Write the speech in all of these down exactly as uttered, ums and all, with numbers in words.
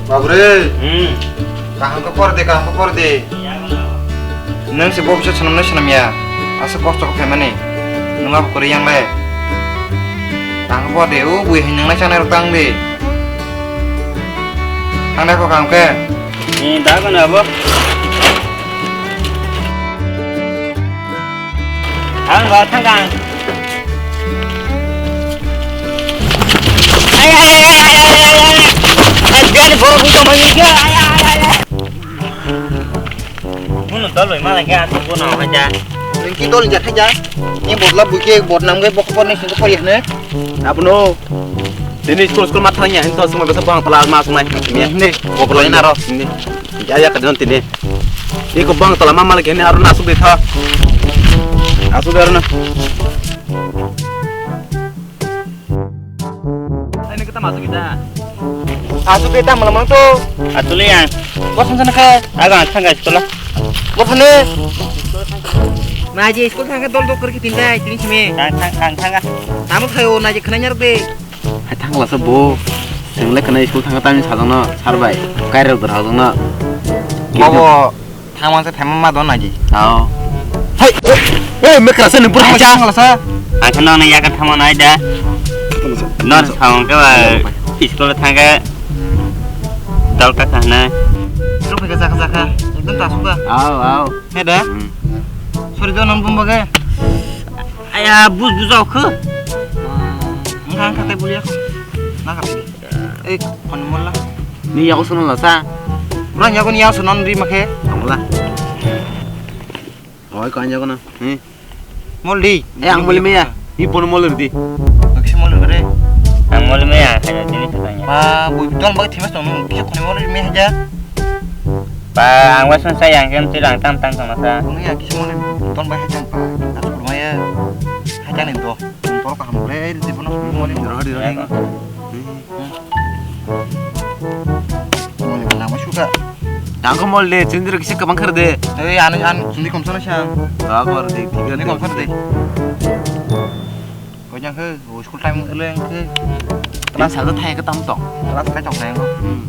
Babu re. Hmm. Kaham khe por de, kaham khe por de. Nwng se bo bisa swnamnai swnamya. Asa kosto khe phaimani. Nwng abo kwrwi yang le. Kaham khe por de, o bui hai nwngnai chanai rok tang de. Thang de kho kaham khe. Ni da kono abo. Ang ba thang kang. Ay, ay, ay, ay, ay, ay, ay. Ang gani borok ni tongmani khe. Ay, ay, ay, ay, ay. Muno dol bai mala khe asuk bono haja. Niki dol ja haja. Ni bodla buke bodnam ge bok bor ni sing pori hne. Abono. Tini school school ma thangya hin to sumai besa bang pala ma sumai. Ni hne. Bok lai na ro. Ni. Ya ya kadon tini. Iko bang tola mama lagi ini aruna asuk de tha. Asuk de aruna. Ini kita masuk kita. Asuk de tha malam malam tu. Atuli yang. Bos sana ke. Agak thangga sekolah. Bos sana. Maji sekolah thangga dol dol kerja tinta ini sini. Thang thang thang thangga. Tamu kayo naji kena nyar de. Hai thang lasa bo. Seng le kena school thang tami sajang no sar bai. Kairok dor hajang no. Bobo thang manse thang ma don naji. Ao. Hai. Eh, me kerasa ni pura haja. Thang lasa. Ang khana na yakan thang ma nai da. Nor samang ke ba school thang ke. Dal ka khana. Ruk ka jaka jaka. Ekdom ta suka. Ao, ao. He da. Hmm. Sorry do nam bumba ke. Aya bus bus au khe. Engkha engkha tei buli aku. Na kati. Eh, phone molla. Ni yago sono la sa. Orang yago ni yago sono ri makhe. Molla. Oi kan yago na. Ni. Mol di. Eh, ang moli meya. I phone mol di. Kisi mol re. Ang moli meya, kaya tini katanya. Ba, bui don bagi thimas tong. Kisi phone mol meya aja. Ba, ang wasun sayang kem tilang tam tam tong sa. Ini ya kisi mol don bagi hajam pa. Aku lumayan. Hajam itu. Toro kaham le, di bono sumui moli. Rodi, rodi. Moli na ma suka. Dangko mol de, chindri kisa kabang khar de. Ei, anu an sumui kom sana siang. Ba kor de, tiga. Sumui kom khar de. Kau jang ke, oh, school time le ke. Class satu thai ke tam tong. Class kai tong nai. Hmm.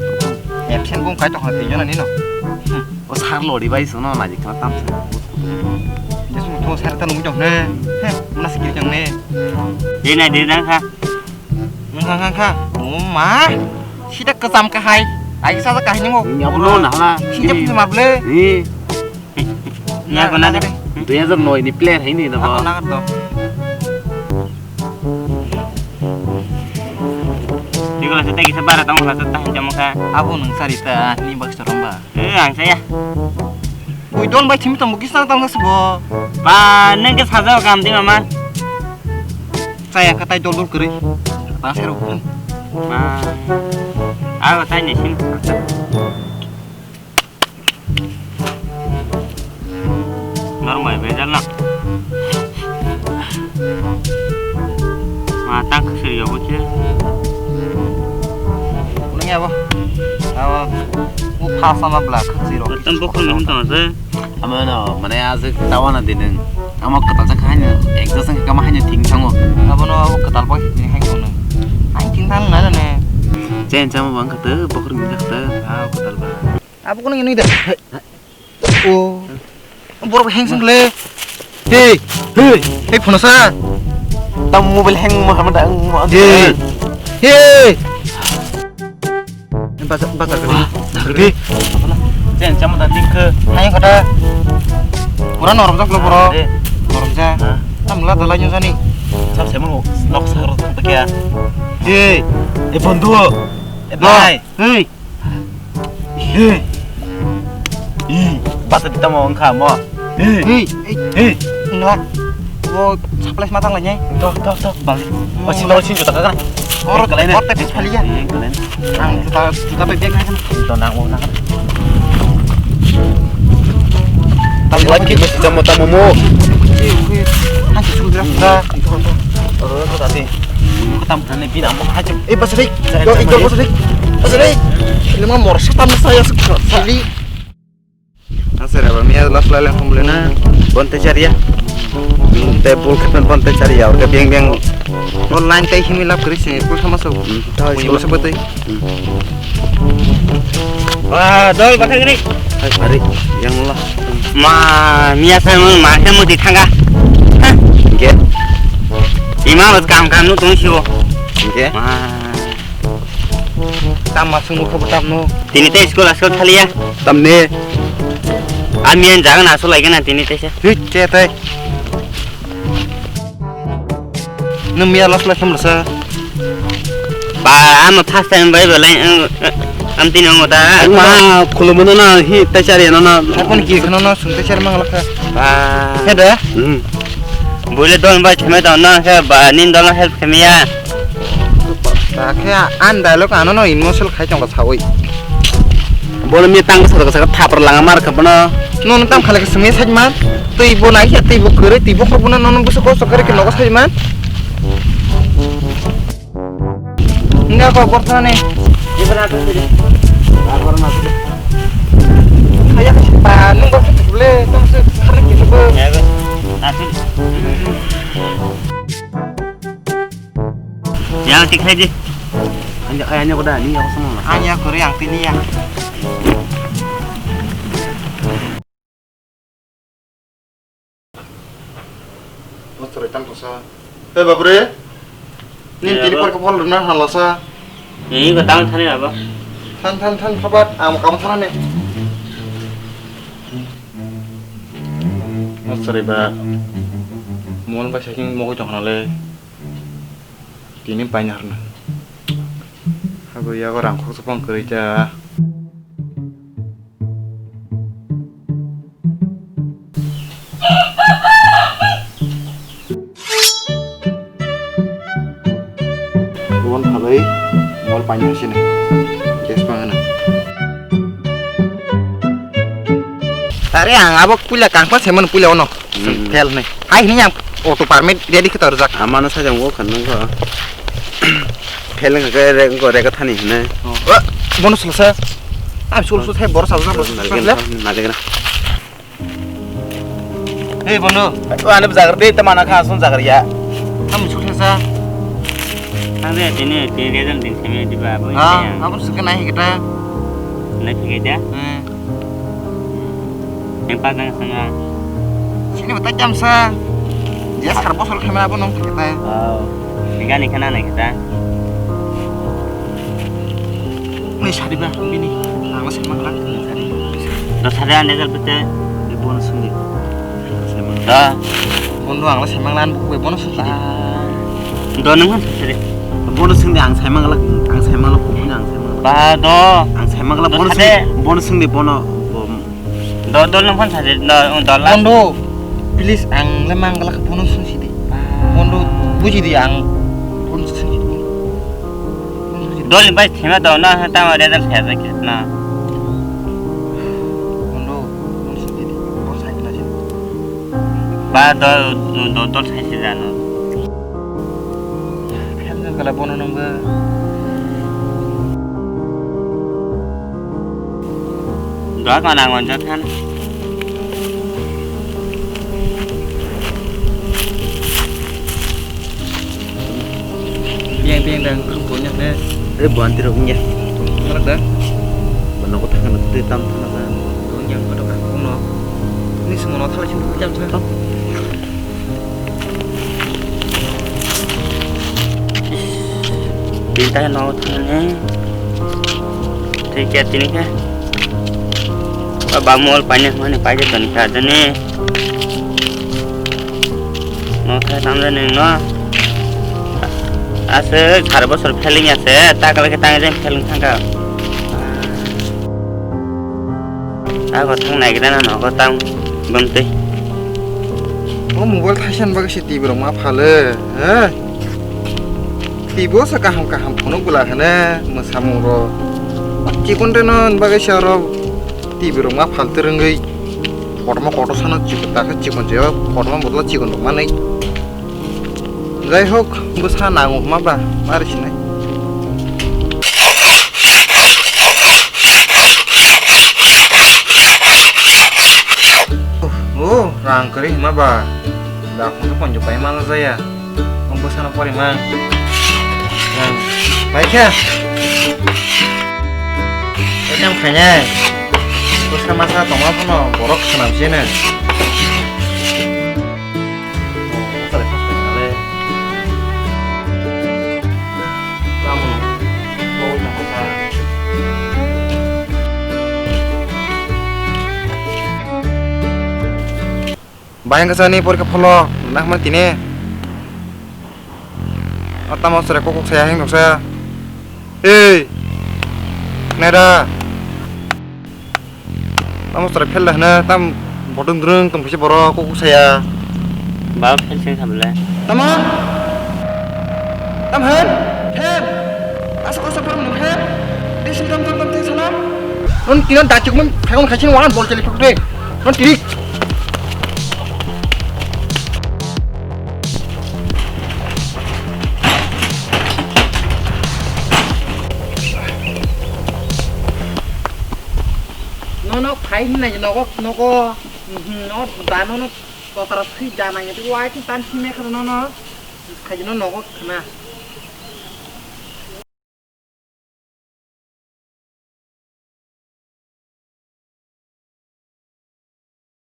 Absent bung kai tong ha, tiga na ni no. O sar lori bai sono na jikna tam. Jesu to sar ta nung jong ne. He, mana sikir jong ne. Dina dina kha. Kha kha kha. O ma. Sida kasam kahai. Ai sa kahai ni mo. Nya bulo na hala. Sida phi ma ble. Ni. Nya ko na de. Dui hajar noi ni player hai ni na ba. Ako na to. Diko la sete kisa bara tong la sete han jamo kha. Abo nung sari ta ni bak soromba. Eh, ang saya. Bui don bai thimi tong bukis tang tang sebo. Ba, nang ke saja kam di mama. Saya katai dol dol keri. Tang seru. Ba. Aw tai ni sin. Normal bejal na. Ma tang khsir yo buche. Nang ya bo. Aw, u pha sama bla khsir ro. Tam bo khon hum tang se. Amo no, mane aje tawana dineng. Amo katal sa khaina, exhaust ang kama haina thing thango. Abo no abo katal boy ni hai kono. Ai thing thang na ne. Chen chama bang kata, bokhor ni kata. Ah, katal ba. Abo kono ini dah. O. Borok heng sung le. Hey, hey, hey, phone sa. Tam mobile heng mo hamada ang mo. Hey. Hey. Bacha, bacha gari. Gari. Chen chama da ding khe. Hai kata. Pura norom jak lo boro. Norom ja. Tam la dalai nyo jani. Sab se mo nok sa ro ta kya. Hey. E bondhu. E bhai. Hey. Hey. Ih, basa di tamo wngkha mo. Hey. Hey, hey. Hey. Ngla. Wo, surprise matang lagi. Tok, tok, tok, bang. Masih mau sini juta kan? Orang kalai ni. Orang tapi sekali ya. Kalai. Ang juta, juta bebek kan. Juta nang mo nang. Tamo lagi masih tamo tamo mo. Oke, oke. Nanti sudah, sudah. Oh, tadi. Tam tane bina mo hajem. Eh, Basri. Yo, itu Basri. Basri. Ini mah mor setan saya sekali. Asal apa? Mia last lalang kumpulin na. Bonte cari ya. Te bul khe pen pon te chari ya, te beng beng. Online tai himi lab kri se, bul sama so. Hmm, ta Mui se. Masa betai. Hmm. Wah, dol bathang ni. Hai, hari, yang lah. Ma, mia sa mo, ma khe mo di thanga. Hah? Oke. Ima bas kam kam nu tung siwo. Oke. Ma. Tam ma sung ko tam no. Tini te school school thaliya. Tam ne. Ami an jaga na so lagi na tini te se. Hit che tai. Nung miya los lai kham rasa. Ba, ama first time bai belai, ang, ang tini ang da. Ma, khulumono na, hi, tachari no na. Apun ki khano na, sung tachari mang lakha. Ba. He da? Hmm. Bule don bai theme da na, he ba, nin don help theme ya. Ba, khe an dialogue ano no emotional khai tong sawi. Bono mi tang sa sa thapar langa mar kha bono. Nono tam khala ke sumi sajma. Twi bo nai ya, twi bo kore, twi bo khorbo na nono busu kosto kore ke nogo sajma. Nga ko portane. Ibra to sidi. Abor na sidi. Kaya ke pa nung ko le tam se khale ke bo. Ya, asu. Yang tik hai di. Anya, anya ko da, ni ya ko sama. Anya ko yang tini ya. Masra tam sa. Eh, babre. Ni tini por ko phone na hala sa. Ni ko tang thani aba. Than than than khabat am kam thana ne. Masra ba. Mon ba saking mo ko tong le. Tini paina harna. Habo yago rang khok sapang kwrwi ta. Bon phalai mol paina sini. Gas pangana. Tare ang abo puila kangpa seman puila ono. Hmm. Fel ne. Hai hini ang auto permit ready khe torjak. Amano sajang wo khan nang ko. Fel nang ko re ko re ko thani hine. Oh. Bono sungsa. Am sul sul thai bor sa sa bor sa. Nalgena. Hey bono. O ane jagar de tamana kha sun jagar ya. Am sul sa. Ang de tini tini reason din semi di ba bo. Ah, ini. Abo sungke nai kita. Nai kita. Hmm. Yang patang sana. Sini betai jam sa. Dia sar bosol khamera bo nong kita. Oh. Tiga ni kana nai kita. Ni sari ba bini. Ang sari mangla. Sari. Do sari ande jal bete. Di bono sungdi. Sari mangla. Da. Bono ang sari mangla an bukwe bono sungdi. Do nung sari. Bono sungdi ang sari mangla, ang sari mangla ko ang sari mangla. Ba do. Ang sari mangla bono sungdi. Bono sungdi bono. Dol dol nang phone sajak, dol, dol la. Bondo, please, ang le manglak bono sung sidi. Bondo, buji di ang bono sung sidi. Dol ni bai thima dol na, tama result khe khe na. Bondo, bono sung sidi. Bono sai na sidi. Ba dol, dol, dol sai sidi ano. Phelna kala bono nungba. Dua kana ngon jat kan. Biang biang dang kru punya ne. Eh, buan tirok nya. Marak da. Bono ko thang na tu tam thang na. Ko nyang ko dok ko no. Ni semono thala chin jam sa. Tini tahe no thani. Thik ya tini khe. Ba bamol paine hmani paje toni kha jani. No thai tam jani no. Ase sar bosor feeling ase, takle khe tang jani feeling thangka. Ako thang nai gida na nogo tang bamtwi. O mobile thaisan bagwi se T V rok ma phale, he? T V o se kaham kaham phunuk bwla hene mwsamung rok. Chikon reno bagwi se oro T V rok ma phal twrwngwi kotorma kotor sano chikon ta khe chikon se kotorma bodol chikon rok manwi. Jai hok, bwsa nango hwnma ba, ma rwsinai. Oh, rang kwrwi hwnma ba. Konjo pai mano jaya. Ang bwsano pori mang. Ang pai kha. Ekam khainai. Bwsa masa tongma phano borok khwnam sene. Bayang kasa ni porikha pholo nakma tini. Atamo sere kokok saya hing doksa. Ei. Neda. Tamo sere phel da hna tam bodong drung tong phisi boro kokok saya. Ba phel sing samle. Tamo. Tam hen. Hem. Asa kosa por mun hem. Desin tam tam tam te salam. Non tinan dachuk mun phaigon khaisin wan bol chali phukde. Non tiri. Nono phai hinai nogo nogo. Mhm, no da nono totara sui da nai. Wai tin tan sime khana nono. Khai no nogo khana.